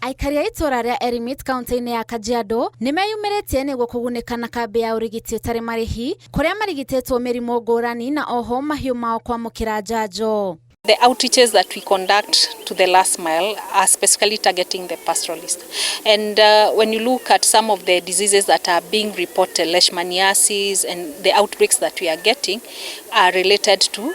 Aikari a itũra rĩa Erimit kaunti-inĩ ya Kajiado nĩ meyumĩrĩtie nĩguo kũgunĩka na kambĩ ya ũrigiti ũtarĩ marĩhi kũrĩa marigitĩtwo mĩrimũ ngũrani na oho mahiũ mao kwamũkĩra njanjo. The outreaches that we conduct to the last mile are specifically targeting the pastoralist. And when you look at some of the diseases that are being reported, leishmaniasis and the outbreaks that we are getting are related to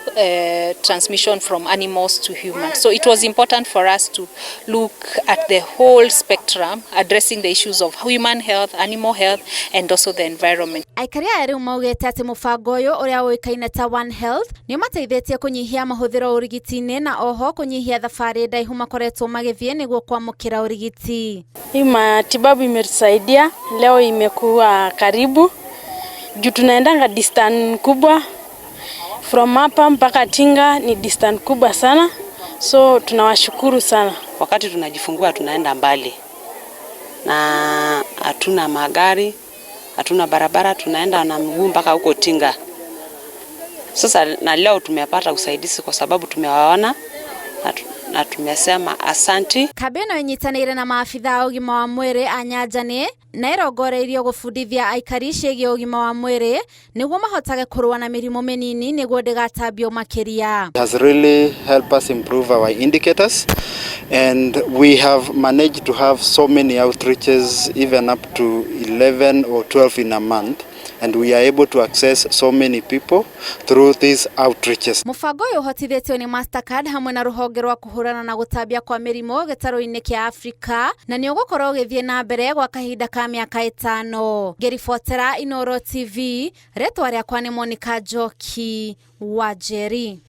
transmission from animals to humans. So it was important for us to look at the whole spectrum, addressing the issues of human health, animal health, and also the environment. Aikari aya rĩu maugĩte atĩ mũbango ũyũ ũrĩa ũĩkaine ta One Health nĩ ũmateithĩtie kũnyihia mahũthĩro ũrigiti-inĩ na oho kũnyihia thabarĩ ndaihu makoretwo magĩthiĩ nĩguo kwamũkĩra ũrigiti. Hii matibabu imetusaidia leo, imekuwa karibu juu tunaendanga distance kubwa from hapa mpaka Tinga ni distance kubwa sana, so tunawashukuru sana. Wakati tunajifungua tunaenda mbali na hatuna magari, hatuna barabara, tunaenda na mguu mpaka huko Tinga. Sasa na leo tumepata usaidizi kwa sababu tumewaona na tumesema asanti. Kambĩ ĩno ĩnyitanĩire na maabitha a ũgima wa mwĩrĩ a nyanjani na ĩrongoreirio gũbundithia aikari ciĩgiĩ ũgima wa mwĩrĩ nĩguo mahotage kũrũa na mĩrimũ mĩnini nĩguo ndĩgatambio makĩria. Has really helped us improve our indicators, and we have managed to have so many outreaches, even up to 11 or 12 in a month, and we are able to access so many people through these outreaches. Mũbango ũyũ ũhotithĩtio nĩ Mastercard hamwe na rũhonge rwa kũhũrana na gũtambia kwa mĩrimũ gĩtarũ-inĩ kĩa Afrika na nĩ ũgũkorwo ũgĩthiĩ na mbere gwa kahinda ka mĩaka 5. Ngĩribotera Inooro TV, rĩtwa rĩakwa nĩ Monica Njoki wa Njeri.